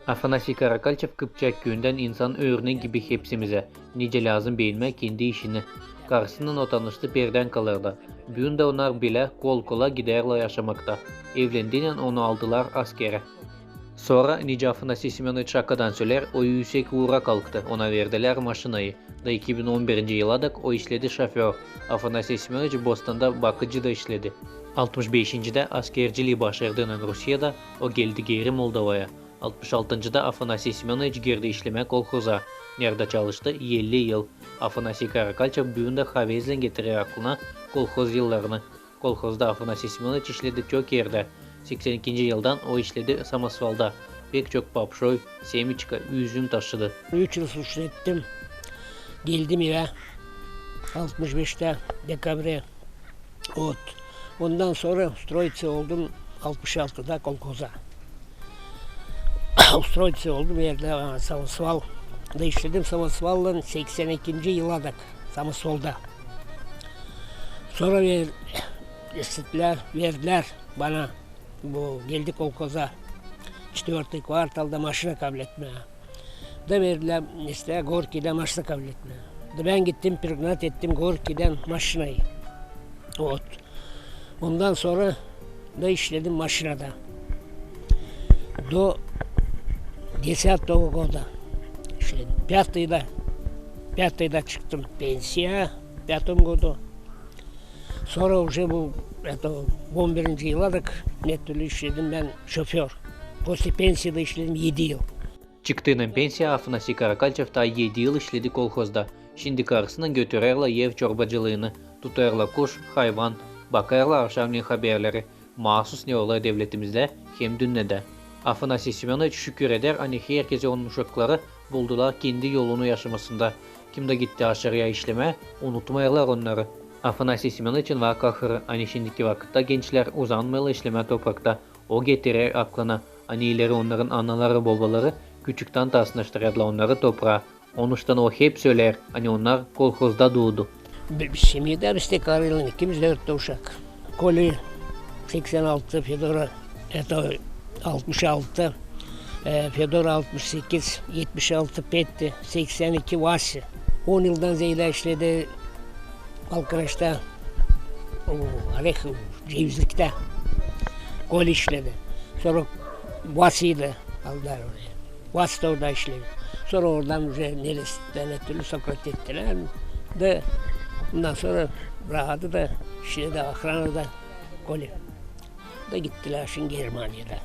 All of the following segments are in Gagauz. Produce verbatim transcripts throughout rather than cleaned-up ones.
Afanasiy Karakalçev Kıpçak küüyündän insan örnää gibi hepsimizä, nicä lääzım beenmää kendi işini. Karısınnan o tanıştı Perdän kalarda. Büün dä onnar bilä kol-kola gidärlär yaşamakta. Evlendiynän onu aldılar askerä. Sora, nicä Afanasiy Semönoviç şakadan söleer, o üüsek uura kalktı, ona verdilär maşinayı. Da iki bin on birinci yıladak o işledi şoför. Afanasiy Semönoviç Bostanda bakıcı da işledi. Altmış beşincide askerciliini başardıynan Rusiyada o geldi geeri Moldovaya. Altmış altıncıda Afanasiy Semönoviç girdi işlemää kolhoza, neredä çalıştı elli yıl. Afanasiy Karakalçev büün dä havezlän getirer aklına kolhoz yıllarını. Kolhozda Afanasiy Semönoviç işledi çok erdä. Seksän ikinci yıldan o işledi samosvalda. Pek çok papşoy, semiçka, üzüm taşıdı. Üç yıl sluj ettim. Geldim evä altmış beştä dekabre. Вот. Ondan sora ustroyitsa oldum altmış altıda kolhoza. Ustroyitsa oldum, verdilär bana samosval. Da işledim samosvallan seksän ikinci yıladak samosvalda. Sora ver, istedilär, verdilär bana bu geldi kolhoza. Четвёртый kvartalda maşina kabletmää. Da verdilär, işte, Gorkiyda maşina kabletmää. Da bän gittim, prignat ettim Gorkiydän maşinayı. Вот. Ondan sora da işledim maşinada. До десятого года işledim. Пятыйда, пятыйда çıktım pensiya, в пятом году. Sora уже bu, это, on birinci yıladak ne türlü işledim bän şoför. После пенсии da işledim edi yıl. Çıktıynan pensiyaya Afanasiy Karakalçev taa edi yıl işledi kolhozda. Şindi karısınnan götürerlär ev çorbacılıını, tutêrlar kuş, hayvan, bakêrlar avşamneyin haberleri, maasus ne olêr devletimizdä hem dünnedä. Afanasiy Semönoviç şükür eder, ani herkezi onun uşakları buldular kendi yolunu yaşamasında. Kim dä gitti aşırıya işlemää, unutmêêrlar onnarı. Afanasiy Semönoviçin var kahırı, ani şindiki vakıtta gençlär uzanmêêrlar işlemää toprakta. O getirer aklına, ani ileri onnarın anaları-bobaları küçüktän tasnaştırdılar onnarı topraa. Onuştan o hep söleer, ani onnar kolhozda duudu. Bi-, biz semyada, biz tek karıylan ikimiz, dört uşak. Коля seksän altı, Фёдора, это, altmış altı, e, Фёдора altmış sekiz, etmiş altı, Petti, seksän iki, Vasa. On yıldan zeedä işledi Balkıraşta, o, oreh, cevizliktä. Kola işledi. Sora Vasayı da aldılar oraya. Vasa da orada işledi. Sora oradan уже neresindän ötürü Sokrat ettilär. Da ondan sora rahatı da işledi, ahranada Kola. Da gittilär şindi Germaniyada.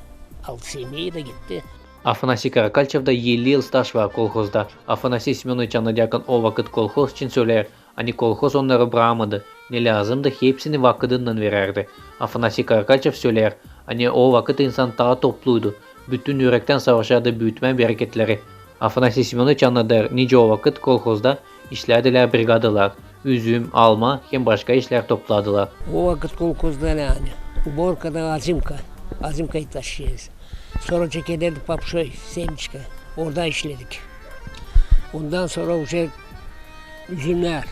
Altı semya da gitti. Afanasiy Karakalçevda elli yıl staş var kolhozda. Afanasiy Semönoviç annadêr, o vakıt kolhoz için söleer, ani kolhoz onnarı braamadı, ne lääzımdı, hepsini vakıdınnan verärdi. Afanasiy Karakalçev söleer, ani o vakıt insan taa topluydu, bütün ürektän savaşardı büütmää bereketleri. Afanasiy Semönoviç annadêr, nicä o vakıt kolhozda işlerdilär brigadalar, üzüm, alma hem başka işlär topladılar. O vakıt kolhozda ne ani? Uborkada azimka, azimkayı taşıyêrız. Sora çekederdik papşoy, semçka. Orada işledik. Ondan sora уже üzümnär.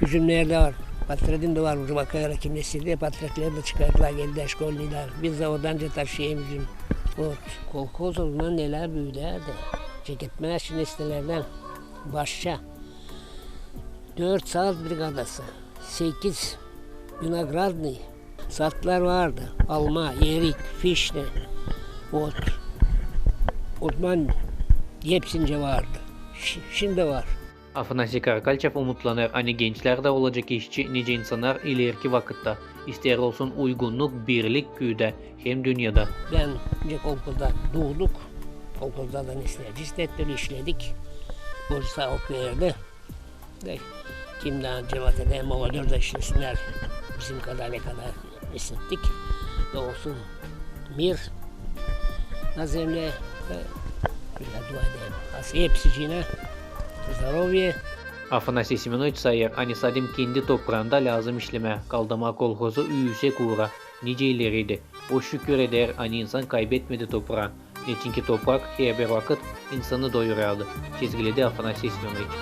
Üzümnär dä var. Portretim dä var. Уже bakêrlar, kim ne isteer, portretleri dä çıkardılar, geldiler şkolnılar. Biz dä oradan da taşıyêrız üzüm. Вот. Kolhoz o zaman nelär büüdärdi. Çeketmää şindi isteerlär. Başça. Dört saat brigadası. Sekiz vinogradnıy. Satlar vardı. Alma, erik, fişne. Вот. O zaman hepsincä vardı. Şi-, şindi var. Afanasiy Karakalçev umutlanêr, ani gençlär dä olacek işçi, nicä insannar ileriki vakıtta. İsteer olsun uygunnuk, birlik küüdä hem dünnedä. Bän nicä kolhozda duuduk, kolhozda da ne isteer, biz dä işledik. Boşsa o küüdä. Da kim dä cevaat eder, молодёжь da işlesinnär bizim kadar, ne kadar istedik. Da olsun мир на земле. Da ölä dua ederim. Hepsicinä здоровье. Afanasiy Semönoviç sayêr, ani sadım kendi topraanda lääzım işlemää, kaldımaa kolhozu üüsek uura, nicä ileriydi. O şükür eder, ani insan kaybetmedi topraa. Neçinki toprak herbir vakıt insanı doyurêrdı, çizgiledi Afanasiy Semönoviç.